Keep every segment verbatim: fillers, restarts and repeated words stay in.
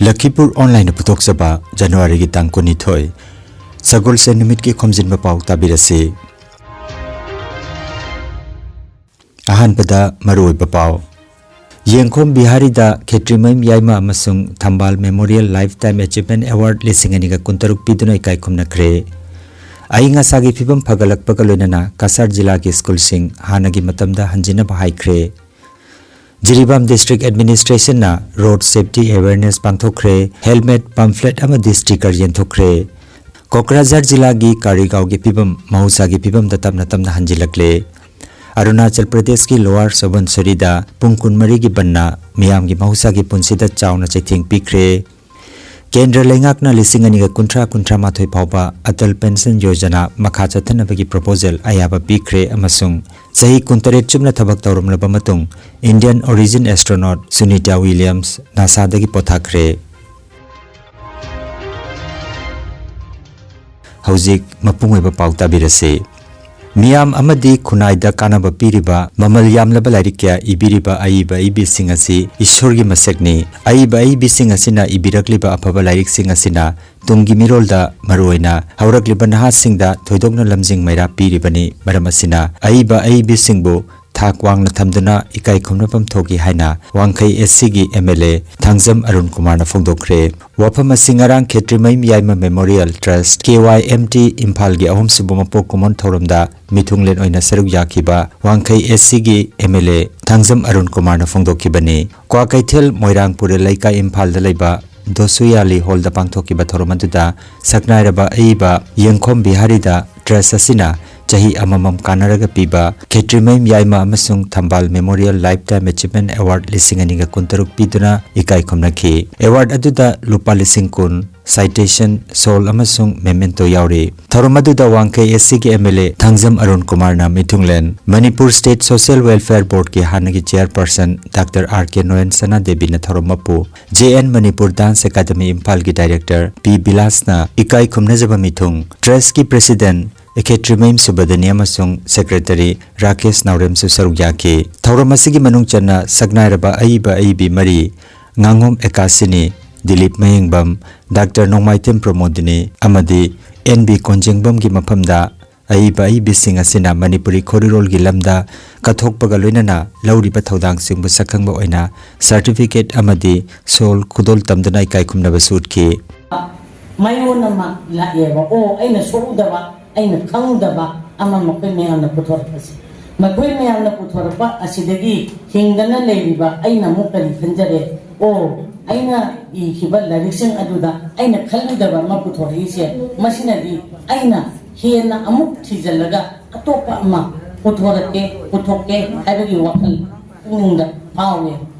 ꯂꯈꯤꯄꯨꯔ ꯑꯣꯟꯂꯥꯏꯟꯅ ꯄꯨꯊꯣꯛꯆꯕ ꯖꯅꯋꯥꯔꯤꯒꯤ ꯇꯥꯡ ꯀꯨꯟꯅꯤꯊꯣꯏ, ꯁꯒꯣꯜꯁꯦꯟ ꯅꯨꯃꯤꯠꯀꯤ ꯈꯣꯝꯖꯤꯟꯕ ꯄꯥꯎ ꯇꯥꯕꯤꯔꯁꯤ꯫ ꯑꯍꯥꯟꯕꯗ ꯃꯔꯨꯑꯣꯏꯕ ꯄꯥꯎ꯫ ꯌꯦꯡꯈꯣꯝ ꯕꯤꯍꯥꯔꯤꯗ ꯈꯦꯇ꯭ꯔꯤꯃꯌꯨꯝ ꯌꯥꯏꯃ ꯑꯃꯁꯨꯡ ꯊꯝꯕꯥꯜ Memorial Lifetime Achievement Award ꯂꯤꯁꯤꯡ ꯑꯅꯤꯒ ꯀꯨꯟꯇꯔꯨꯛ ꯄꯤꯗꯨꯅ ꯏꯀꯥꯏ ꯈꯨꯝꯅꯈ꯭ꯔꯦ꯫ ꯑꯏꯪ ꯑꯁꯥꯒꯤ ꯐꯤꯕꯝ ꯐꯒꯠꯂꯛꯄꯒ ꯂꯣꯏꯅꯅ ꯀꯁꯥꯔ ꯖꯤꯂꯥꯒꯤ ꯁ꯭ꯀꯨꯜꯁꯤꯡ ꯍꯥꯟꯅꯒꯤ ꯃꯇꯝꯗ ꯍꯟꯖꯤꯟꯅꯕ ꯍꯥꯏꯈ꯭ꯔꯦ꯫ Jiribam District Administrationꯅ Road Safety Awareness ꯄꯥꯡꯊꯣꯛꯈ꯭ꯔꯦ, helmet, pamphlet ꯑꯃꯗꯤ sticker ꯌꯦꯟꯊꯣꯛꯈ꯭ꯔꯦ꯫ ꯀꯣꯀ꯭ꯔꯥꯖꯥꯔ ꯖꯤꯂꯥꯒꯤ ꯀꯥꯔꯤꯒꯥꯎꯒꯤ ꯐꯤꯕꯝ ꯃꯍꯧꯁꯥꯒꯤ ꯐꯤꯕꯝꯗ ꯇꯞꯅ ꯇꯞꯅ ꯍꯟꯖꯤꯜꯂꯛꯂꯦ꯫ ꯑꯔꯨꯅꯥꯆꯜ ꯄ꯭ꯔꯗꯦꯁꯀꯤ Lower Subansirida ꯄꯨꯡ ꯀꯨꯟꯃꯔꯤꯒꯤ ꯕꯟꯅ ꯃꯤꯌꯥꯝꯒꯤ ꯃꯍꯧꯁꯥꯒꯤ ꯄꯨꯟꯁꯤꯗ ꯆꯥꯎꯅ ꯆꯩꯊꯦꯡ ꯄꯤꯈ꯭ꯔꯦ꯫ ꯀꯦꯟꯗ꯭ꯔ ꯂꯩꯉꯥꯛꯅ ꯂꯤꯁꯤꯡ ꯑꯅꯤꯒ ꯀꯨꯟꯊ꯭ꯔꯥ ꯀꯨꯟꯊ꯭ꯔꯥ ꯃꯥꯊꯣꯏ ꯐꯥꯎꯕ ꯑꯇꯜ ꯄꯦꯟꯁꯟ ꯌꯣꯖꯅꯥ ꯃꯈꯥ ꯆꯠꯊꯅꯕꯒꯤ proposal ꯑꯌꯥꯕ ꯄꯤꯈ꯭ꯔꯦ ꯑꯃꯁꯨꯡ ꯆꯍꯤ ꯀꯨꯟꯇꯔꯦꯠ ꯆꯨꯞꯅ ꯊꯕꯛ ꯇꯧꯔꯝꯂꯕ ꯃꯇꯨꯡ Indian origin astronaut Sunita Williams NASAꯗꯒꯤ ꯄꯣꯊꯥꯈ꯭ꯔꯦ꯫ ꯍꯧꯖꯤꯛ ꯃꯄꯨꯡ ꯑꯣꯏꯕ ꯄꯥꯎ ꯇꯥꯕꯤꯔꯁꯤ꯫ ꯃꯤꯌꯥꯝ ꯑꯃꯗꯤ ꯈꯨꯟꯅꯥꯏꯗ ꯀꯥꯟꯅꯕ ꯄꯤꯔꯤꯕ ꯃꯃꯜ ꯌꯥꯝꯂꯕ ꯂꯥꯏꯔꯤꯛ ꯀꯌꯥ ꯏꯕꯤꯔꯤꯕ ꯑꯏꯕ ꯑꯏꯕꯤꯁꯤꯡ ꯑꯁꯤ ꯏꯁꯣꯔꯒꯤ ꯃꯁꯛꯅꯤ꯫ ꯑꯏꯕ ꯑꯏꯕꯤꯁꯤꯡ ꯑꯁꯤꯅ ꯏꯕꯤꯔꯛꯂꯤꯕ ꯑꯐꯕ ꯂꯥꯏꯔꯤꯛꯁꯤꯡ ꯑꯁꯤꯅ ꯇꯨꯡꯒꯤ ꯃꯤꯔꯣꯜꯗ, ꯃꯔꯨꯑꯣꯏꯅ ꯍꯧꯔꯛꯂꯤꯕ ꯅꯍꯥꯁꯤꯡꯗ ꯊꯣꯏꯗꯣꯛꯅ ꯂꯝꯖꯤꯡ ꯃꯩꯔꯥ ꯄꯤꯔꯤꯕꯅꯤ꯫ ꯃꯔꯝ ꯑꯁꯤꯅ ꯑꯏꯕ ꯑꯏꯕꯤꯁꯤꯡꯕꯨ ꯊꯥꯛ ꯋꯥꯡꯅ ꯊꯝꯗꯨꯅ ꯏꯀꯥꯏ ꯈꯨꯝꯅꯐꯝ ꯊꯣꯛꯏ ꯍꯥꯏꯅ ꯋꯥꯡꯈꯩ SCꯒꯤ MLA ꯊꯥꯡꯖꯝ ꯑꯔꯨꯟ ꯀꯨꯃꯥꯔꯅ ꯐꯣꯡꯗꯣꯛꯈ꯭ꯔꯦ꯫ ꯋꯥꯐꯝ ꯑꯁꯤ ꯉꯔꯥꯡ ꯈꯦꯇ꯭ꯔꯤꯃꯌꯨꯝ ꯌꯥꯏꯃ Memorial Trust, KYMT, ꯏꯝꯐꯥꯜꯒꯤ ꯑꯍꯨꯝꯁꯨꯕ ꯃꯄꯣꯛ ꯀꯨꯝꯑꯣꯟ ꯊꯧꯔꯝꯗ ꯃꯤꯊꯨꯡꯂꯦꯟ ꯑꯣꯏꯅ ꯁꯔꯨꯛ ꯌꯥꯈꯤꯕ ꯋꯥꯡꯈꯩ SCꯒꯤ MLA ꯊꯥꯡꯖꯝ ꯑꯔꯨꯟ ꯀꯨꯃꯥꯔꯅ ꯐꯣꯡꯗꯣꯛꯈꯤꯕꯅꯤ꯫ ꯀ꯭ꯋꯥꯀꯩꯊꯦꯜ ꯃꯣꯏꯔꯥꯡ ꯄꯨꯔꯦꯜ ꯂꯩꯀꯥꯏ ꯏꯝꯐꯥꯜꯗ ꯂꯩꯕ ꯗꯣꯁꯨꯌꯥꯂꯤ ꯍꯣꯜꯗ ꯄꯥꯡꯊꯣꯛꯈꯤꯕ ꯊꯧꯔꯝ ꯑꯗꯨꯗ ꯁꯛꯅꯥꯏꯔꯕ ꯑꯏꯕ ꯌꯦꯡꯈꯣꯝ ꯕꯤꯍꯥꯔꯤꯗ trust ꯑꯁꯤꯅ ꯆꯍꯤ ꯑꯃꯃꯝ ꯀꯥꯟꯅꯔꯒ ꯄꯤꯕ ꯈꯦꯇ꯭ꯔꯤꯃꯌꯨꯝ ꯌꯥꯏꯃ ꯑꯃꯁꯨꯡ ꯊꯝꯕꯥꯜ Memorial Lifetime Achievement Award ꯂꯤꯁꯤꯡ ꯑꯅꯤꯒ ꯀꯨꯟꯇꯔꯨꯛ ꯄꯤꯗꯨꯅ ꯏꯀꯥꯏ ꯈꯨꯝꯅꯈꯤ꯫ Award ꯑꯗꯨꯗ ꯂꯨꯄꯥ ꯂꯤꯁꯤꯡ ꯀꯨꯟ, citation, shawl ꯑꯃꯁꯨꯡ memento ꯌꯥꯎꯔꯤ꯫ ꯊꯧꯔꯝ ꯑꯗꯨꯗ ꯋꯥꯡꯈꯩ SCꯒꯤ MLA ꯊꯥꯡꯖꯝ ꯑꯔꯨꯟ ꯀꯨꯃꯥꯔꯅ ꯃꯤꯊꯨꯡꯂꯦꯟ, ꯃꯅꯤꯄꯨꯔ State Social Welfare Boardꯀꯤ ꯍꯥꯟꯅꯒꯤ chairperson Doctor R K ꯅꯣꯌꯟ ꯁꯅꯥ ꯗꯦꯕꯤꯅ ꯊꯧꯔꯝ ꯃꯄꯨ, JN Manipur Dance Academy ꯏꯝꯐꯥꯜꯒꯤ director P ꯕꯤꯂꯥꯁꯅ ꯏꯀꯥꯏ ꯈꯨꯝꯅꯖꯕ ꯃꯤꯊꯨꯡ, trustꯀꯤ president ꯈꯦꯇ꯭ꯔꯤꯃꯌꯨꯝ ꯁꯨꯕꯗꯅꯤ ꯑꯃꯁꯨꯡ secretary ꯔꯥꯀꯦꯁ ꯅꯥꯎꯔꯦꯝꯁꯨ ꯁꯔꯨꯛ ꯌꯥꯈꯤ꯫ ꯊꯧꯔꯝ ꯑꯁꯤꯒꯤ ꯃꯅꯨꯡ ꯆꯟꯅ ꯁꯛꯅꯥꯏꯔꯕ ꯑꯏꯕ ꯑꯏꯕꯤ ꯃꯔꯤ, ꯉꯥꯉꯣꯝ ꯑꯦꯀꯥꯁꯤꯅꯤ, ꯗꯤꯂꯤꯞ ꯃꯌꯦꯡꯕꯝ, ꯗꯥꯛꯇꯔ ꯅꯣꯡꯃꯥꯏꯊꯦꯝ ꯄ꯭ꯔꯃꯣꯗꯤꯅꯤ ꯑꯃꯗꯤ ꯑꯦꯟ ꯕꯤ ꯀꯣꯟꯖꯦꯡꯕꯝꯒꯤ ꯃꯐꯝꯗ ꯑꯏꯕ ꯑꯏꯕꯤꯁꯤꯡ ꯑꯁꯤꯅ ꯃꯅꯤꯄꯨꯔꯤ ꯈꯣꯔꯤꯔꯣꯜꯒꯤ ꯂꯝꯗ ꯀꯠꯊꯣꯛꯄꯒ ꯂꯣꯏꯅꯅ ꯂꯧꯔꯤꯕ ꯊꯧꯗꯥꯡꯁꯤꯡꯕꯨ ꯁꯛꯈꯪꯕ ꯑꯣꯏꯅ ꯁꯔꯇꯤꯐꯤꯀꯦꯠ ꯑꯃꯗꯤ ꯁꯣꯜ ꯈꯨꯗꯣꯜ ꯇꯝꯗꯨꯅ ꯏꯀꯥꯏ ꯈꯨꯝꯅꯕꯁꯨ ꯎꯠꯈꯤ꯫ ꯃꯌꯣꯟ ꯑꯃ ꯂꯥꯛꯑꯦꯕ꯫ ꯑꯣ, ꯑꯩꯅ ꯁꯣꯛꯎꯗꯕ, ꯑꯩꯅ ꯈꯪꯗꯕ ꯑꯃ ꯃꯈꯣꯏ ꯃꯌꯥꯝꯅ ꯄꯨꯊꯣꯔꯛꯄꯁꯦ, ꯃꯈꯣꯏ ꯃꯌꯥꯝꯅ ꯄꯨꯊꯣꯔꯛꯄ ꯑꯁꯤꯗꯒꯤ ꯍꯤꯡꯗꯅ ꯂꯩꯔꯤꯕ ꯑꯩꯅ ꯑꯃꯨꯛ ꯀꯔꯤ ꯈꯟꯖꯔꯦ? ꯑꯣ, ꯑꯩꯅ ꯏꯈꯤꯕ ꯂꯥꯏꯔꯤꯛꯁꯤꯡ ꯑꯗꯨꯗ ꯑꯩꯅ ꯈꯜꯂꯨꯗꯕ ꯑꯃ ꯄꯨꯊꯣꯔꯛꯏꯁꯦ, ꯃꯁꯤꯅꯗꯤ ꯑꯩꯅ ꯍꯦꯟꯅ ꯑꯃꯨꯛ ꯊꯤꯖꯤꯜꯂꯒ ꯑꯇꯣꯞꯄ ꯑꯃ ꯄꯨꯊꯣꯔꯛꯀꯦ, ꯄꯨꯊꯣꯛꯀꯦ ꯍꯥꯏꯕꯒꯤ ꯋꯥꯈꯜ ꯄꯨꯛꯅꯤꯡꯗ ꯐꯥꯎꯏ꯫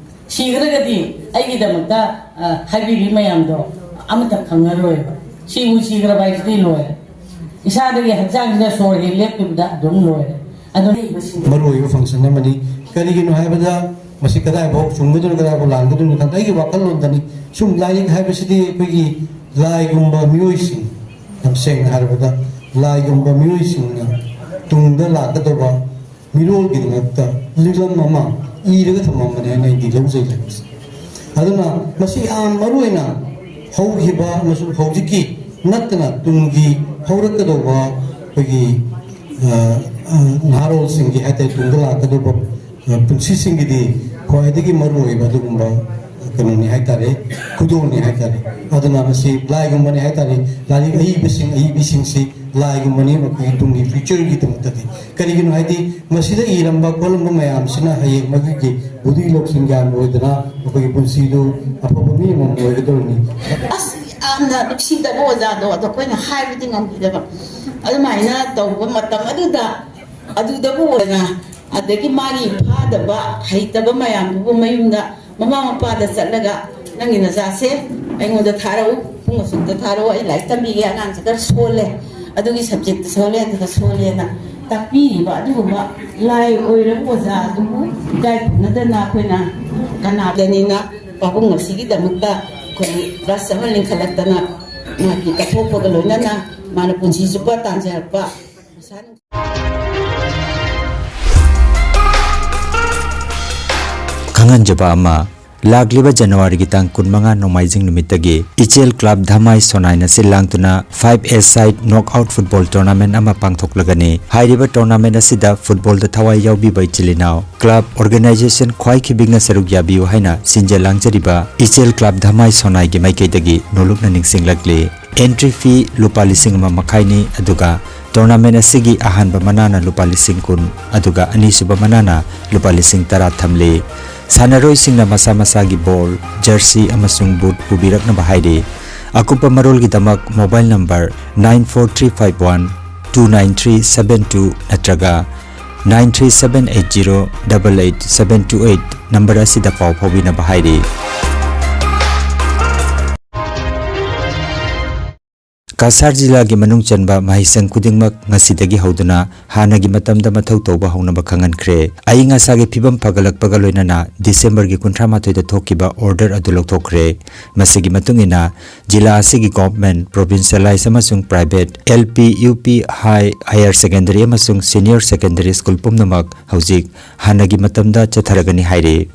ꯁꯤꯈ꯭ꯔꯒꯗꯤ ꯑꯩꯒꯤꯗꯃꯛꯇ, ꯑ, ꯍꯥꯏꯕꯤꯔꯤ ꯃꯌꯥꯝꯗꯣ ꯑꯃꯠꯇ ꯈꯪꯉꯔꯣꯏꯕ꯫ ꯁꯤꯕꯨ ꯁꯤꯈ꯭ꯔꯕ ꯍꯥꯏꯁꯤꯗꯤ ꯂꯣꯏꯔꯦ꯫ ꯏꯁꯥꯗꯒꯤ ꯍꯛꯆꯥꯡꯁꯤꯗ ꯁꯣꯔ ꯍꯦꯛ ꯂꯦꯞꯈꯤꯕꯗ ꯑꯗꯨꯝ ꯂꯣꯏꯔꯦ꯫ ꯑꯗꯨꯅ ꯃꯔꯨꯑꯣꯏꯕ function ꯑꯃꯅꯤ꯫ ꯀꯔꯤꯒꯤꯅꯣ ꯍꯥꯏꯕꯗ ꯃꯁꯤ ꯀꯗꯥꯏꯐꯥꯎ ꯆꯨꯝꯒꯗꯣꯏꯅꯣ, ꯀꯗꯥꯏꯐꯥꯎ ꯂꯥꯟꯒꯗꯣꯏꯅꯣ ꯈꯪꯗꯦ꯫ ꯑꯩꯒꯤ ꯋꯥꯈꯜꯂꯣꯟꯗꯅꯤ꯫ ꯁꯨꯝ ꯂꯥꯏꯔꯤꯛ ꯍꯥꯏꯕꯁꯤꯗꯤ ꯑꯩꯈꯣꯏꯒꯤ ꯂꯥꯏꯒꯨꯝꯕ ꯃꯤꯑꯣꯏꯁꯤꯡ, ꯌꯥꯝ ꯁꯦꯡꯅ ꯍꯥꯏꯔꯕꯗ ꯂꯥꯏꯒꯨꯝꯕ ꯃꯤꯑꯣꯏꯁꯤꯡꯅ ꯇꯨꯡꯗ ꯂꯥꯛꯀꯗꯧꯕ ꯃꯤꯔꯣꯜꯒꯤꯗꯃꯛꯇ ꯂꯤꯛꯂꯝ ꯑꯃ ꯏꯔꯒ ꯊꯝꯃꯝꯕꯅꯦ ꯍꯥꯏꯅ ꯑꯩꯗꯤ ꯂꯧꯖꯩ ꯂꯥꯏꯔꯤꯛꯁꯦ꯫ ꯑꯗꯨꯅ ꯃꯁꯤ ꯌꯥꯝ ꯃꯔꯨ ꯑꯣꯏꯅ ꯍꯧꯈꯤꯕ ꯑꯃꯁꯨꯡ ꯍꯧꯖꯤꯛꯀꯤ ꯅꯠꯇꯅ ꯇꯨꯡꯒꯤ ꯍꯧꯔꯛꯀꯗꯧꯕ ꯑꯩꯈꯣꯏꯒꯤ, ꯑ, ꯑ, ꯅꯍꯥꯔꯣꯜꯁꯤꯡꯒꯤ ꯍꯥꯏꯇꯥꯔꯦ, ꯇꯨꯡꯗ ꯂꯥꯛꯀꯗꯧꯕ, ꯑ, ꯄꯨꯟꯁꯤꯁꯤꯡꯒꯤꯗꯤ ꯈ꯭ꯋꯥꯏꯗꯒꯤ ꯃꯔꯨ ꯑꯣꯏꯕ ꯑꯗꯨꯒꯨꯝꯕ ꯀꯩꯅꯣꯅꯤ ꯍꯥꯏꯇꯥꯔꯦ, ꯈꯨꯗꯣꯜꯅꯤ ꯍꯥꯏꯇꯥꯔꯦ꯫ ꯑꯗꯨꯅ ꯃꯁꯤ ꯂꯥꯏꯒꯨꯝꯕꯅꯤ ꯍꯥꯏꯇꯥꯔꯦ꯫ ꯂꯥꯏꯔꯤꯛ ꯑꯏꯕꯁꯤꯡ, ꯑꯏꯕꯤꯁꯤꯡꯁꯤ ꯂꯥꯏꯒꯨꯝꯕꯅꯤ ꯃꯈꯣꯏꯒꯤ ꯇꯨꯡꯒꯤ future ꯒꯤꯗꯃꯛꯇꯗꯤ꯫ ꯀꯔꯤꯒꯤꯅꯣ ꯍꯥꯏꯗꯤ ꯃꯁꯤꯗ ꯏꯔꯝꯕ ꯈꯣꯠꯂꯝꯕ ꯃꯌꯥꯝꯁꯤꯅ ꯍꯌꯦꯡ ꯃꯈꯣꯏꯒꯤ ꯕꯨꯙꯤ ꯂꯧꯁꯤꯡ ꯒ꯭ꯌꯥꯟ ꯑꯣꯏꯗꯅ ꯃꯈꯣꯏꯒꯤ ꯄꯨꯟꯁꯤꯗꯨ ꯑꯐꯕ ꯃꯤ ꯑꯃꯃꯝ ꯑꯣꯏꯒꯗꯧꯔꯤꯅꯤ꯫ ꯑꯁ, ꯌꯥꯝꯅ ꯅꯨꯡꯁꯤꯗꯕ ꯑꯣꯖꯥꯗꯣ ꯑꯗꯣ ꯑꯩꯈꯣꯏꯅ ꯍꯥꯏꯕꯗꯤ ꯉꯝꯈꯤꯗꯕ꯫ ꯑꯗꯨꯃꯥꯏꯅ ꯇꯧꯕ ꯃꯇꯝ ꯑꯗꯨꯗ, ꯑꯗꯨꯗꯕꯨ ꯑꯣꯏꯅ, ꯑꯗꯒꯤ ꯃꯥꯒꯤ ꯐꯥꯗꯕ, ꯍꯩꯇꯕ ꯃꯌꯥꯝꯗꯨꯕꯨ ꯃꯌꯨꯝꯗ ꯃꯃꯥ ꯃꯄꯥꯗ ꯆꯠꯂꯒ, "ꯅꯪꯒꯤ ꯅꯆꯥꯁꯦ ꯑꯩꯉꯣꯟꯗ ꯊꯥꯔꯛꯎ, ꯄꯨꯡ ꯑꯁꯨꯛꯇ ꯊꯥꯔꯛꯎ, ꯑꯩ ꯂꯥꯏꯔꯤꯛ ꯇꯝꯕꯤꯒꯦ, ꯑꯉꯥꯡꯁꯦ ꯈꯔ ꯁꯣꯜꯂꯦ, ꯑꯗꯨꯒꯤ subject ꯇ ꯁꯣꯜꯂꯦ, ꯑꯗꯨꯗ ꯁꯣꯜꯂꯦꯅ" ꯇꯥꯛꯄꯤꯔꯤꯕ ꯑꯗꯨꯒꯨꯝꯕ ꯂꯥꯏ ꯑꯣꯏꯔꯕ ꯑꯣꯖꯥ ꯑꯗꯨꯕꯨ ꯏꯀꯥꯏ ꯈꯨꯝꯅꯗꯅ ꯑꯩꯈꯣꯏꯅ ꯀꯅꯥꯗꯅꯤꯅ ꯄꯥꯕꯨꯡ ꯑꯁꯤꯒꯤꯗꯃꯛꯇ ꯑꯩꯈꯣꯏꯒꯤ ꯕꯁ ꯑꯃ ꯂꯤꯡꯈꯠꯂꯛꯇꯅ ꯃꯥꯒꯤ ꯀꯠꯊꯣꯛꯄꯒ ꯂꯣꯏꯅꯅ ꯃꯥꯅ ꯄꯨꯟꯁꯤ ꯆꯨꯞꯄ ꯇꯥꯟꯖꯔꯛꯄ ꯃꯁꯥ ꯈꯪꯍꯟꯖꯕ ꯑꯃ, ꯂꯥꯛꯂꯤꯕ ꯖꯅꯋꯥꯔꯤꯒꯤ ꯇꯥꯡ ꯀꯨꯟꯃꯉꯥ ꯅꯣꯡꯃꯥꯏꯖꯤꯡ ꯅꯨꯃꯤꯠꯇꯒꯤ ꯏꯆꯦꯜ ꯀ꯭ꯂꯕ ꯙꯃꯥꯏ ꯁꯣꯅꯥꯏꯅ ꯁꯤꯜ ꯂꯥꯡꯗꯨꯅ five a side knockout football tournament ꯑꯃ ꯄꯥꯡꯊꯣꯛꯂꯒꯅꯤ꯫ ꯍꯥꯏꯔꯤꯕ tournament ꯑꯁꯤꯗ footballꯗ ꯊꯋꯥꯏ ꯌꯥꯎꯕꯤꯕ ꯏꯆꯤꯜ ꯏꯅꯥꯎ, club organization ꯈ꯭ꯋꯥꯏ ꯈꯤꯕꯤꯛꯅ ꯁꯔꯨꯛ ꯌꯥꯕꯤꯌꯨ ꯍꯥꯏꯅ ꯁꯤꯟꯖ ꯂꯥꯡꯖꯔꯤꯕ ꯏꯆꯦꯜ ꯀ꯭ꯂꯕ ꯙꯃꯥꯏ ꯁꯣꯅꯥꯏꯒꯤ ꯃꯥꯏꯀꯩꯗꯒꯤ ꯅꯣꯂꯨꯛꯅ ꯅꯤꯡꯁꯤꯡꯂꯛꯂꯤ꯫ Entry fee ꯂꯨꯄꯥ ꯂꯤꯁꯤꯡ ꯑꯃ ꯃꯈꯥꯏꯅꯤ, ꯑꯗꯨꯒ tournament ꯑꯁꯤꯒꯤ ꯑꯍꯥꯟꯕ ꯃꯅꯥꯅ ꯂꯨꯄꯥ ꯂꯤꯁꯤꯡ ꯀꯨꯟ, ꯑꯗꯨꯒ ꯑꯅꯤꯁꯨꯕ ꯃꯅꯥꯅ ꯂꯨꯄꯥ ꯂꯤꯁꯤꯡ ꯇꯔꯥ ꯊꯝꯂꯤ꯫ ꯁꯥꯟꯅꯔꯣꯏꯁꯤꯡꯅ ꯃꯁꯥ ꯃꯁꯥꯒꯤ ball, jersey ꯑꯃꯁꯨꯡ boot ꯄꯨꯕꯤꯔꯛꯅꯕ ꯍꯥꯏꯔꯤ꯫ ꯑꯀꯨꯞꯄ ꯃꯔꯣꯜꯒꯤꯗꯃꯛ mobile number nine four three five one two nine three seven two ꯅꯠꯇ꯭ꯔꯒ nine three seven eight zero double eight seven two eight number ꯑꯁꯤꯗ ꯄꯥꯎ ꯐꯥꯎꯕꯤꯅꯕ ꯍꯥꯏꯔꯤ꯫ ꯀꯁꯥꯔ ꯖꯤꯂꯥꯒꯤ ꯃꯅꯨꯡ ꯆꯟꯕ ꯃꯍꯩꯁꯪ ꯈꯨꯗꯤꯡꯃꯛ ꯉꯁꯤꯗꯒꯤ ꯍꯧꯗꯨꯅ ꯍꯥꯟꯅꯒꯤ ꯃꯇꯝꯗ ꯃꯊꯧ ꯇꯧꯕ ꯍꯧꯅꯕ ꯈꯪꯍꯟꯈ꯭ꯔꯦ꯫ ꯑꯏꯪ ꯑꯁꯥꯒꯤ ꯐꯤꯕꯝ ꯐꯒꯠꯂꯛꯄꯒ ꯂꯣꯏꯅꯅ ꯗꯤꯁꯦꯝꯕꯔꯒꯤ ꯀꯨꯟꯊ꯭ꯔꯥ ꯃꯥꯊꯣꯏꯗ ꯊꯣꯛꯈꯤꯕ order ꯑꯗꯨ ꯂꯧꯊꯣꯛꯈ꯭ꯔꯦ꯫ ꯃꯁꯤꯒꯤ ꯃꯇꯨꯡ ꯏꯟꯅ ꯖꯤꯂꯥ ꯑꯁꯤꯒꯤ government, provincialized ꯑꯃꯁꯨꯡ private L P, U P, high, higher secondary ꯑꯃꯁꯨꯡ senior secondary school ꯄꯨꯝꯅꯃꯛ ꯍꯧꯖꯤꯛ ꯍꯥꯟꯅꯒꯤ ꯃꯇꯝꯗ ꯆꯠꯊꯔꯒꯅꯤ ꯍꯥꯏꯔꯤ꯫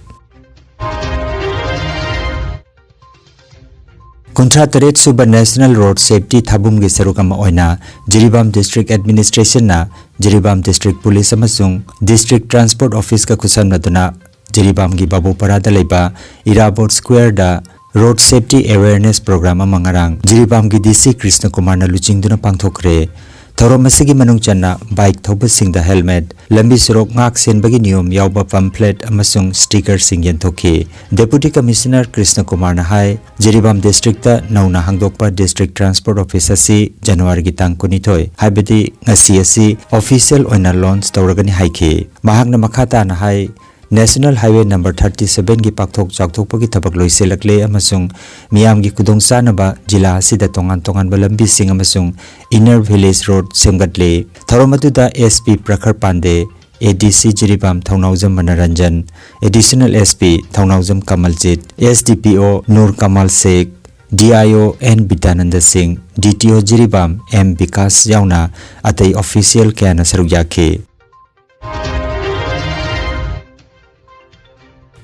ꯀꯨꯟꯊ꯭ꯔꯥ ꯇꯔꯦꯠ ꯁꯨꯕ National Road Safety ꯊꯥꯕꯨꯝꯒꯤ ꯁꯔꯨꯛ ꯑꯃ ꯑꯣꯏꯅ Jiribam District Administrationꯅ Jiribam District Police ꯑꯃꯁꯨꯡ District Transport Officeꯀ ꯈꯨꯠꯁꯝꯅꯗꯨꯅ ꯖꯤꯔꯤꯕꯥꯝꯒꯤ ꯕꯥꯕꯨꯄꯔꯥꯗ ꯂꯩꯕ ꯏꯔꯥꯕꯣꯠ Squareꯗ Road Safety Awareness Program ꯑꯃ ꯉꯔꯥꯡ ꯖꯤꯔꯤꯕꯥꯝꯒꯤ D C ꯀ꯭ꯔꯤꯁꯅ ꯀꯨꯃꯥꯔꯅ ꯂꯨꯆꯤꯡꯗꯨꯅ ꯄꯥꯡꯊꯣꯛꯈ꯭ꯔꯦ꯫ ꯊꯧꯔꯝ ꯑꯁꯤꯒꯤ ꯃꯅꯨꯡ ꯆꯟꯅ bike ꯊꯧꯕꯁꯤꯡꯗ helmet, ꯂꯝꯕꯤ ꯁꯣꯔꯣꯛ ꯉꯥꯛ ꯁꯦꯟꯕꯒꯤ ꯅꯤꯌꯣꯝ ꯌꯥꯎꯕ pamphlet ꯑꯃꯁꯨꯡ stickerꯁꯤꯡ ꯌꯦꯟꯊꯣꯛꯈꯤ꯫ Deputy Commissioner ꯀ꯭ꯔꯤꯁꯅ ꯀꯨꯃꯥꯔꯅ ꯍꯥꯏ, ꯖꯤꯔꯤꯕꯥꯝ Districtꯇ ꯅꯧꯅ ꯍꯥꯡꯗꯣꯛꯄ District Transport Office ꯑꯁꯤ ꯖꯅꯋꯥꯔꯤꯒꯤ ꯇꯥꯡ ꯀꯨꯟꯅꯤꯊꯣꯏ, ꯍꯥꯏꯕꯗꯤ ꯉꯁꯤ ꯑꯁꯤ official ꯑꯣꯏꯅ launch ꯇꯧꯔꯒꯅꯤ ꯍꯥꯏꯈꯤ꯫ ꯃꯍꯥꯛꯅ ꯃꯈꯥ ꯇꯥꯅ ꯍꯥꯏ, National Highway number thirty sevenꯒꯤ ꯄꯥꯛꯊꯣꯛ ꯆꯥꯎꯊꯣꯛꯄꯒꯤ ꯊꯕꯛ ꯂꯣꯏꯁꯤꯜꯂꯛꯂꯦ ꯑꯃꯁꯨꯡ ꯃꯤꯌꯥꯝꯒꯤ ꯈꯨꯗꯣꯡꯆꯥꯅꯕ ꯖꯤꯂꯥ ꯑꯁꯤꯗ ꯇꯣꯉꯥꯟ ꯇꯣꯉꯥꯟꯕ ꯂꯝꯕꯤꯁꯤꯡ ꯑꯃꯁꯨꯡ inner village road ꯁꯦꯝꯒꯠꯂꯦ꯫ ꯊꯧꯔꯝ ꯑꯗꯨꯗ S P ꯄ꯭ꯔꯈꯔ Pandey, A D C Jiribam Thounaojam ꯃꯅꯔꯟꯖꯟ, Additional S P Thounaojam ꯀꯃꯜꯖꯤꯠ, S D P O Nur Kamal Sheikh, D I O N Bidyananda ꯁꯤꯡ, D T O Jiribam M Vikas ꯌꯥꯎꯅ ꯑꯇꯩ official ꯀꯌꯥꯅ ꯁꯔꯨꯛ ꯌꯥꯈꯤ꯫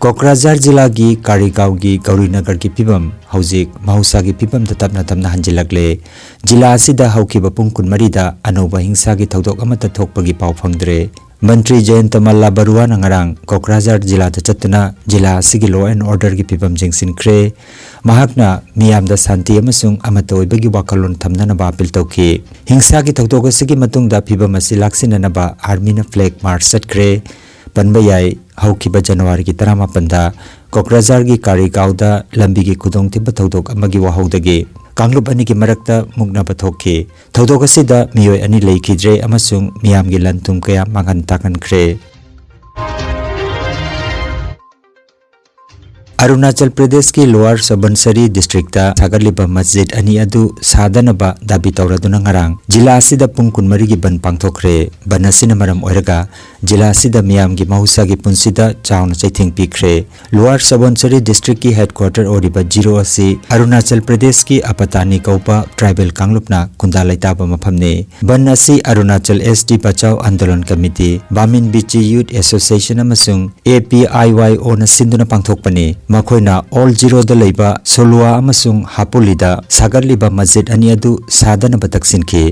ꯀꯣꯀ꯭ꯔꯥꯖꯥꯔ ꯖꯤꯂꯥꯒꯤ ꯀꯥꯔꯤꯒꯥꯎꯒꯤ ꯒꯧꯔꯤꯅꯒꯔꯒꯤ ꯐꯤꯕꯝ ꯍꯧꯖꯤꯛ ꯃꯍꯧꯁꯥꯒꯤ ꯐꯤꯕꯝꯗ ꯇꯞꯅ ꯇꯞꯅ ꯍꯟꯖꯤꯜꯂꯛꯂꯦ꯫ ꯖꯤꯂꯥ ꯑꯁꯤꯗ ꯍꯧꯈꯤꯕ ꯄꯨꯡ ꯀꯨꯟꯃꯔꯤꯗ ꯑꯅꯧꯕ ꯍꯤꯡꯁꯥꯒꯤ ꯊꯧꯗꯣꯛ ꯑꯃꯠꯇ ꯊꯣꯛꯄꯒꯤ ꯄꯥꯎ ꯐꯪꯗ꯭ꯔꯦ꯫ ꯃꯟꯇ꯭ꯔꯤ ꯖꯌꯟꯇ ꯃꯜꯂꯥ ꯕꯔꯨꯋꯥꯅ ꯉꯔꯥꯡ ꯀꯣꯀ꯭ꯔꯥꯖꯥꯔ ꯖꯤꯂꯥꯗ ꯆꯠꯇꯨꯅ ꯖꯤꯂꯥ ꯑꯁꯤꯒꯤ law and orderꯒꯤ ꯐꯤꯕꯝ ꯌꯦꯡꯁꯤꯟꯈ꯭ꯔꯦ꯫ ꯃꯍꯥꯛꯅ ꯃꯤꯌꯥꯝꯗ ꯁꯥꯟꯇꯤ ꯑꯃꯁꯨꯡ ꯑꯃꯠꯇ ꯑꯣꯏꯕꯒꯤ ꯋꯥꯈꯜꯂꯣꯟ ꯊꯝꯅꯅꯕ ꯑꯥꯄꯤꯜ ꯇꯧꯈꯤ꯫ ꯍꯤꯡꯁꯥꯒꯤ ꯊꯧꯗꯣꯛ ꯑꯁꯤꯒꯤ ꯃꯇꯨꯡꯗ ꯐꯤꯕꯝ ꯑꯁꯤ ꯂꯥꯛꯁꯤꯟꯅꯅꯕ ꯑꯥꯔꯃꯤꯅ flag march ꯆꯠꯈ꯭ꯔꯦ꯫ ꯄꯟꯕ ꯌꯥꯏ, ꯍꯧꯈꯤꯕ ꯖꯅꯋꯥꯔꯤꯒꯤ ꯇꯔꯥꯃꯥꯄꯟꯗ ꯀꯣꯀ꯭ꯔꯥꯖꯥꯔꯒꯤ ꯀꯥꯔꯤꯒꯥꯎꯗ ꯂꯝꯕꯤꯒꯤ ꯈꯨꯗꯣꯡꯊꯤꯕ ꯊꯧꯗꯣꯛ ꯑꯃꯒꯤ ꯋꯥꯍꯧꯗꯒꯤ ꯀꯥꯡꯂꯨꯞ ꯑꯅꯤꯒꯤ ꯃꯔꯛꯇ ꯃꯨꯛꯅꯕ ꯊꯣꯛꯈꯤ꯫ ꯊꯧꯗꯣꯛ ꯑꯁꯤꯗ ꯃꯤꯑꯣꯏ ꯑꯅꯤ ꯂꯩꯈꯤꯗ꯭ꯔꯦ ꯑꯃꯁꯨꯡ ꯃꯤꯌꯥꯝꯒꯤ ꯂꯟ ꯊꯨꯝ ꯀꯌꯥ ꯃꯥꯡꯍꯟ ꯇꯥꯛꯍꯟꯈ꯭ꯔꯦ꯫ ꯑꯔꯨꯅꯥꯆꯜ ꯄ꯭ꯔꯗꯦꯁꯀꯤ ꯂꯣꯋꯔ ꯁꯕꯟꯁꯔꯤ ꯗꯤꯁꯇ꯭ꯔꯤꯛꯇ ꯁꯥꯒꯠꯂꯤꯕ ꯃꯁꯖꯤꯗ ꯑꯅꯤ ꯑꯗꯨ ꯁꯥꯗꯅꯕ ꯗꯥꯕꯤ ꯇꯧꯔꯗꯨꯅ ꯉꯔꯥꯡ ꯖꯤꯂꯥ ꯑꯁꯤꯗ ꯄꯨꯡ ꯀꯨꯟꯃꯔꯤꯒꯤ ꯕꯟ ꯄꯥꯡꯊꯣꯛꯈ꯭ꯔꯦ꯫ ꯕꯟ ꯑꯁꯤꯅ ꯃꯔꯝ ꯑꯣꯏꯔꯒ ꯖꯤꯂꯥ ꯑꯁꯤꯗ ꯃꯤꯌꯥꯝꯒꯤ ꯃꯍꯧꯁꯥꯒꯤ ꯄꯨꯟꯁꯤꯗ ꯆꯥꯎꯅ ꯆꯩꯊꯦꯡ ꯄꯤꯈ꯭ꯔꯦ꯫ ꯂꯣꯋꯔ ꯁꯕꯟꯁꯔꯤ ꯗꯤꯁꯇ꯭ꯔꯤꯛꯀꯤ headquarter ꯑꯣꯏꯔꯤꯕ ꯖꯤꯔꯣ ꯑꯁꯤ ꯑꯔꯨꯅꯥꯆꯜ ꯄ꯭ꯔꯗꯦꯁꯀꯤ ꯑꯄꯇꯥꯅꯤ ꯀꯧꯕ ꯇ꯭ꯔꯥꯏꯕꯦꯜ ꯀꯥꯡꯂꯨꯞꯅ ꯈꯨꯟꯗꯥ ꯂꯩꯇꯥꯕ ꯃꯐꯝꯅꯤ꯫ ꯕꯟ ꯑꯁꯤ Arunachal S T Bachao Andolan committee, Bamin Bichi youth association ꯑꯃꯁꯨꯡ A P I Y O ꯅ ꯁꯤꯟꯗꯨꯅ ꯄꯥꯡꯊꯣꯛꯄꯅꯤ꯫ ꯃꯈꯣꯏꯅ ꯑꯣꯜ ꯖꯤꯔꯣꯗ ꯂꯩꯕ ꯁꯣꯂꯨꯋꯥ ꯑꯃꯁꯨꯡ ꯍꯥꯄꯨꯂꯤꯗ ꯁꯥꯒꯠꯂꯤꯕ ꯃꯁꯖꯤꯗ ꯑꯅꯤ ꯑꯗꯨ ꯁꯥꯗꯅꯕ ꯇꯛꯁꯤꯟꯈꯤ꯫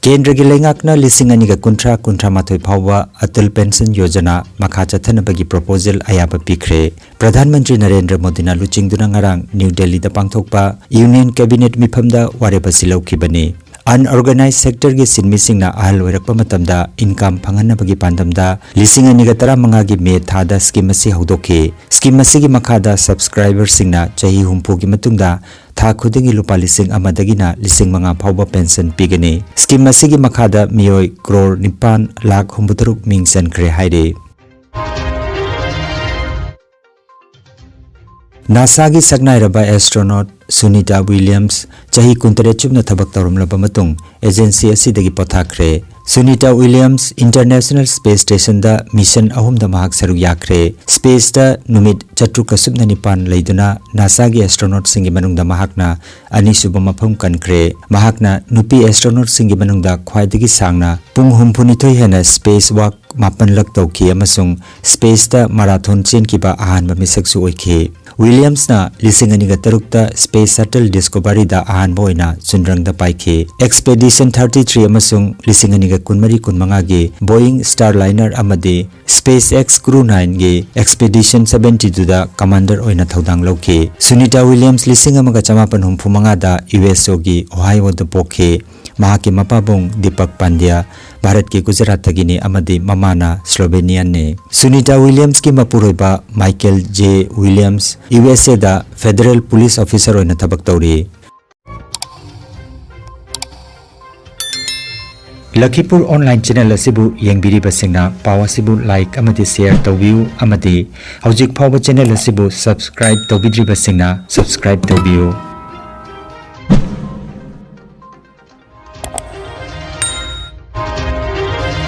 ꯀꯦꯟꯗ꯭ꯔꯒꯤ ꯂꯩꯉꯥꯛꯅ ꯂꯤꯁꯤꯡ ꯑꯅꯤꯒ ꯀꯨꯟꯊ꯭ꯔꯥ ꯀꯨꯟꯊ꯭ꯔꯥ ꯃꯥꯊꯣꯏ ꯐꯥꯎꯕ ꯑꯇꯜ ꯄꯦꯟꯁꯟ ꯌꯣꯖꯅꯥ ꯃꯈꯥ ꯆꯠꯊꯅꯕꯒꯤ proposal ꯑꯌꯥꯕ ꯄꯤꯈ꯭ꯔꯦ꯫ ꯄ꯭ꯔꯙꯥꯟ ꯃꯟꯇ꯭ꯔꯤ ꯅꯔꯦꯟꯗ꯭ꯔ ꯃꯣꯗꯤꯅ ꯂꯨꯆꯤꯡꯗꯨꯅ ꯉꯔꯥꯡ ꯅ꯭ꯌꯨ ꯗꯦꯜꯂꯤꯗ ꯄꯥꯡꯊꯣꯛꯄ ꯌꯨꯅꯤꯌꯟ ꯀꯦꯕꯤꯅꯦꯠ ꯃꯤꯐꯝꯗ ꯋꯥꯔꯦꯞ ꯑꯁꯤ ꯂꯧꯈꯤꯕꯅꯤ꯫ Unorganised sectorꯒꯤ ꯁꯤꯟꯃꯤꯁꯤꯡꯅ ꯑꯍꯜ ꯑꯣꯏꯔꯛꯄ ꯃꯇꯝꯗ income ꯐꯪꯍꯟꯅꯕꯒꯤ ꯄꯥꯟꯗꯝꯗ ꯂꯤꯁꯤꯡ ꯑꯅꯤꯒ ꯇꯔꯥꯃꯉꯥꯒꯤ ꯃꯦ ꯊꯥꯗ scheme ꯑꯁꯤ ꯍꯧꯗꯣꯛꯈꯤ꯫ Scheme ꯑꯁꯤꯒꯤ ꯃꯈꯥꯗ subscriberꯁꯤꯡꯅ ꯆꯍꯤ ꯍꯨꯝꯐꯨꯒꯤ ꯃꯇꯨꯡꯗ ꯊꯥ ꯈꯨꯗꯤꯡꯒꯤ ꯂꯨꯄꯥ ꯂꯤꯁꯤꯡ ꯑꯃꯗꯒꯤꯅ ꯂꯤꯁꯤꯡ ꯃꯉꯥ ꯐꯥꯎꯕ ꯄꯦꯟꯁꯟ ꯄꯤꯒꯅꯤ꯫ Scheme ꯑꯁꯤꯒꯤ ꯃꯈꯥꯗ ꯃꯤꯑꯣꯏ ꯀ꯭ꯔꯣꯔ ꯅꯤꯄꯥꯟ ꯂꯥꯈ ꯍꯨꯝꯐꯨꯇꯔꯨꯛ ꯃꯤꯡ ꯆꯟꯈ꯭ꯔꯦ ꯍꯥꯏꯔꯤ꯫ ꯅꯥꯁꯥꯒꯤ ꯁꯛꯅꯥꯏꯔꯕ astronaut ꯁꯨꯅꯤꯇꯥ ꯋꯤꯂꯤꯌꯝꯁ ꯆꯍꯤ ꯀꯨꯟꯇꯔꯦꯠ ꯆꯨꯞꯅ ꯊꯕꯛ ꯇꯧꯔꯝꯂꯕ ꯃꯇꯨꯡ agency ꯑꯁꯤꯗꯒꯤ ꯄꯣꯊꯥꯈ꯭ꯔꯦ꯫ ꯁꯨꯅꯤꯇꯥ ꯋꯤꯂꯤꯌꯝꯁ ꯏꯟꯇꯔꯅꯦꯁꯅꯦꯜ ꯁ꯭ꯄꯦꯁ ꯁ꯭ꯇꯦꯁꯟꯗ ꯃꯤꯁꯟ ꯑꯍꯨꯝꯗ ꯃꯍꯥꯛ ꯁꯔꯨꯛ ꯌꯥꯈ꯭ꯔꯦ꯫ ꯁ꯭ꯄꯦꯁꯇ ꯅꯨꯃꯤꯠ ꯆꯥꯇ꯭ꯔꯨꯛꯀ ꯁꯨꯞꯅ ꯅꯤꯄꯥꯟ ꯂꯩꯗꯨꯅ ꯅꯥꯁꯥꯒꯤ ꯑꯦꯁꯇ꯭ꯔꯣꯅꯣꯠꯁꯤꯡꯒꯤ ꯃꯅꯨꯡꯗ ꯃꯍꯥꯛꯅ ꯑꯅꯤꯁꯨꯕ ꯃꯐꯝ ꯀꯟꯈ꯭ꯔꯦ꯫ ꯃꯍꯥꯛꯅ ꯅꯨꯄꯤ ꯑꯦꯁꯇ꯭ꯔꯣꯅꯣꯠꯁꯤꯡꯒꯤ ꯃꯅꯨꯡꯗ ꯈ꯭ꯋꯥꯏꯗꯒꯤ ꯁꯥꯡꯅ ꯄꯨꯡ ꯍꯨꯝꯐꯨꯅꯤꯊꯣꯏ ꯍꯦꯟꯅ ꯁ꯭ꯄꯦꯁ ꯋꯥꯛ ꯃꯥꯄꯟꯂꯛ ꯇꯧꯈꯤ ꯑꯃꯁꯨꯡ ꯁ꯭ꯄꯦꯁꯇ ꯃꯥꯔꯥꯊꯣꯟ ꯆꯦꯟꯈꯤꯕ ꯑꯍꯥꯟꯕ ꯃꯤꯁꯛꯁꯨ ꯑꯣꯏꯈꯤ꯫ ꯋꯤꯂꯤꯌꯝꯁꯅ ꯂꯤꯁꯤꯡ ꯑꯅꯤꯒ ꯇꯔꯨꯛꯇ ꯁ꯭ꯄꯦꯁ ꯁꯇꯜ ꯗꯤꯁꯀꯣꯚꯔꯤꯗ ꯑꯍꯥꯟꯕ ꯑꯣꯏꯅ ꯆꯨꯟꯗ꯭ꯔꯪꯗ ꯄꯥꯏꯈꯤ꯫ ꯑꯦꯛꯁꯄꯦꯗꯤꯁꯟ ꯊꯥꯔꯇꯤ ꯊ꯭ꯔꯤ ꯑꯃꯁꯨꯡ ꯂꯤꯁꯤꯡ ꯑꯅꯤꯒ ꯀꯨꯟꯃꯔꯤ ꯀꯨꯟꯃꯉꯥꯒꯤ ꯕꯣꯌꯤꯡ ꯁ꯭ꯇꯥꯔꯂꯥꯏꯅꯔ ꯑꯃꯗꯤ ꯁ꯭ꯄꯦꯁ ꯑꯦꯛꯁ ꯀ꯭ꯔꯨ ꯅꯥꯏꯟꯒꯤ ꯑꯦꯛꯁꯄꯦꯗꯤꯁꯟ ꯁꯚꯦꯟꯇꯤ ꯇꯨꯗ ꯀꯃꯥꯟꯗꯔ ꯑꯣꯏꯅ ꯊꯧꯗꯥꯡ ꯂꯧꯈꯤ꯫ ꯁꯨꯅꯤꯇꯥ ꯋꯤꯂꯤꯌꯝꯁ ꯂꯤꯁꯤꯡ ꯑꯃꯒ ꯆꯃꯥꯄꯟ ꯍꯨꯝꯐꯨ ꯃꯉꯥꯗ ꯌꯨ ꯑꯦꯁ ꯑꯣꯒꯤ ꯑꯣꯍꯥꯏꯑꯣꯗ ꯄꯣꯛꯈꯤ꯫ ꯃꯍꯥꯛꯀꯤ ꯃꯄꯥꯕꯨꯡ ꯗꯤꯄꯛ ꯄꯥꯟꯗ꯭ꯌꯥ ꯚꯥꯔꯠꯀꯤ ꯒꯨꯖꯔꯥꯠꯇꯒꯤꯅꯤ ꯑꯃꯗꯤ ꯃꯃꯥꯅ ꯁ꯭ꯂꯣꯚꯦꯅꯤꯌꯥꯟꯅꯤ꯫ ꯁꯨꯅꯤꯇꯥ ꯋꯤꯂꯤꯌꯝꯁꯀꯤ ꯃꯄꯨꯔꯣꯏꯕ Michael J Williams U S ꯑꯦꯗ ꯐꯦꯗꯔꯦꯜ ꯄꯨꯂꯤꯁ ꯑꯣꯐꯤꯁꯔ ꯑꯣꯏꯅ ꯊꯕꯛ ꯇꯧꯔꯤ꯫ ꯂꯈꯤꯄꯨꯔ ꯑꯣꯟꯂꯥꯏꯟ ꯆꯦꯅꯦꯜ ꯑꯁꯤꯕꯨ ꯌꯦꯡꯕꯤꯔꯤꯕꯁꯤꯡꯅ ꯄꯥꯎ ꯑꯁꯤꯕꯨ ꯂꯥꯏꯛ ꯑꯃꯗꯤ ꯁꯦꯌꯔ ꯇꯧꯕꯤꯌꯨ ꯑꯃꯗꯤ ꯍꯧꯖꯤꯛ ꯐꯥꯎꯕ ꯆꯦꯅꯦꯜ ꯑꯁꯤꯕꯨ ꯁꯕꯁꯀ꯭ꯔꯥꯏꯕ ꯇꯧꯕꯤꯗ꯭ꯔꯤꯕꯁꯤꯡꯅ ꯁꯕꯁꯀ꯭ꯔꯥꯏꯕ ꯇꯧꯕꯤꯌꯨ꯫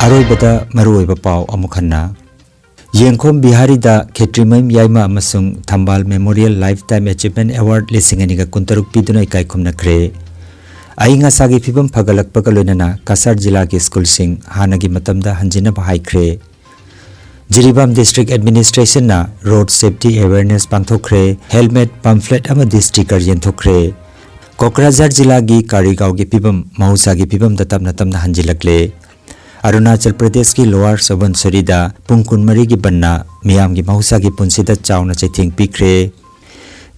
ꯑꯔꯣꯏꯕꯗ ꯃꯔꯨꯑꯣꯏꯕ ꯄꯥꯎ ꯑꯃꯨꯛ ꯍꯟꯅ꯫ ꯌꯦꯡꯈꯣꯝ ꯕꯤꯍꯥꯔꯤꯗ ꯈꯦꯇ꯭ꯔꯤꯃꯌꯨꯝ ꯌꯥꯏꯃ ꯑꯃꯁꯨꯡ ꯊꯝꯕꯥꯜ ꯃꯦꯃꯣꯔꯤꯌꯦꯜ ꯂꯥꯏꯐꯇꯥꯏꯝ ꯑꯦꯆꯤꯚꯃꯦꯟ ꯑꯦꯋꯥꯔꯗ ꯂꯤꯁꯤꯡ ꯑꯅꯤꯒ ꯀꯨꯟꯇꯔꯨꯛ ꯄꯤꯗꯨꯅ ꯏꯀꯥꯏ ꯈꯨꯝꯅꯈ꯭ꯔꯦ꯫ ꯑꯏꯪ ꯑꯁꯥꯒꯤ ꯐꯤꯕꯝ ꯐꯒꯠꯂꯛꯄꯒ ꯂꯣꯏꯅꯅ ꯀꯁꯥꯔ ꯖꯤꯂꯥꯒꯤ ꯁ꯭ꯀꯨꯜꯁꯤꯡ ꯍꯥꯟꯅꯒꯤ ꯃꯇꯝꯗ ꯍꯟꯖꯤꯟꯅꯕ ꯍꯥꯏꯈ꯭ꯔꯦ꯫ ꯖꯤꯔꯤꯕꯥꯝ ꯗꯤꯁꯇ꯭ꯔꯤꯛ ꯑꯦꯗꯃꯤꯅꯤꯁꯇ꯭ꯔꯦꯁꯟꯅ ꯔꯣꯗ ꯁꯦꯐꯇꯤ ꯑꯦꯋꯦꯌꯔꯅꯦꯁ ꯄꯥꯡꯊꯣꯛꯈ꯭ꯔꯦ꯫ ꯍꯦꯜꯃꯦꯠ, ꯄꯝꯐ꯭ꯂꯦꯠ ꯑꯃꯗꯤ ꯁ꯭ꯇꯤꯀꯔ ꯌꯦꯟꯊꯣꯛꯈ꯭ꯔꯦ꯫ ꯀꯣꯀ꯭ꯔꯥꯖꯥꯔ ꯖꯤꯂꯥꯒꯤ ꯀꯥꯔꯤꯒꯥꯎꯒꯤ ꯐꯤꯕꯝ ꯃꯍꯧꯁꯥꯒꯤ ꯐꯤꯕꯝꯗ ꯇꯞꯅ ꯇꯞꯅ ꯍꯟꯖꯤꯜꯂꯛꯂꯦ꯫ ꯑꯔꯨꯅꯥꯆꯜ ꯄ꯭ꯔꯗꯦꯁꯀꯤ ꯂꯣꯋꯥꯔ ꯁꯨꯕꯟꯁꯔꯤꯗ ꯄꯨꯡ ꯀꯨꯟꯃꯔꯤꯒꯤ ꯕꯟꯅ ꯃꯤꯌꯥꯝꯒꯤ ꯃꯍꯧꯁꯥꯒꯤ ꯄꯨꯟꯁꯤꯗ ꯆꯥꯎꯅ ꯆꯩꯊꯦꯡ ꯄꯤꯈ꯭ꯔꯦ꯫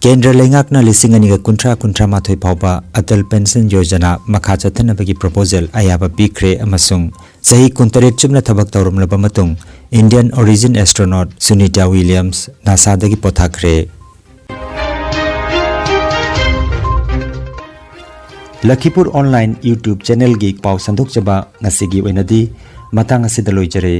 ꯀꯦꯟꯗ꯭ꯔ ꯂꯩꯉꯥꯛꯅ ꯂꯤꯁꯤꯡ ꯑꯅꯤꯒ ꯀꯨꯟꯊ꯭ꯔꯥ ꯀꯨꯟꯊ꯭ꯔꯥ ꯃꯥꯊꯣꯏ ꯐꯥꯎꯕ ꯑꯇꯜ ꯄꯦꯟꯁꯟ ꯌꯣꯖꯅꯥ ꯃꯈꯥ ꯆꯠꯊꯅꯕꯒꯤ ꯄ꯭ꯔꯣꯄꯣꯖꯦꯜ ꯑꯌꯥꯕ ꯄꯤꯈ꯭ꯔꯦ ꯑꯃꯁꯨꯡ ꯆꯍꯤ ꯀꯨꯟꯇꯔꯦꯠ ꯆꯨꯞꯅ ꯊꯕꯛ ꯇꯧꯔꯝꯂꯕ ꯃꯇꯨꯡ Indian origin astronaut Sunita Williams ꯅꯥꯁꯥꯗꯒꯤ ꯄꯣꯊꯥꯈ꯭ꯔꯦ꯫ ꯂꯈꯤꯄꯨꯔ ꯑꯣꯟꯂꯥꯏꯟ YouTube ꯆꯦꯅꯦꯜꯒꯤ ꯄꯥꯎ ꯁꯟꯗꯣꯛꯆꯕ ꯉꯁꯤꯒꯤ ꯑꯣꯏꯅꯗꯤ ꯃꯇꯥꯡ ꯑꯁꯤꯗ ꯂꯣꯏꯖꯔꯦ꯫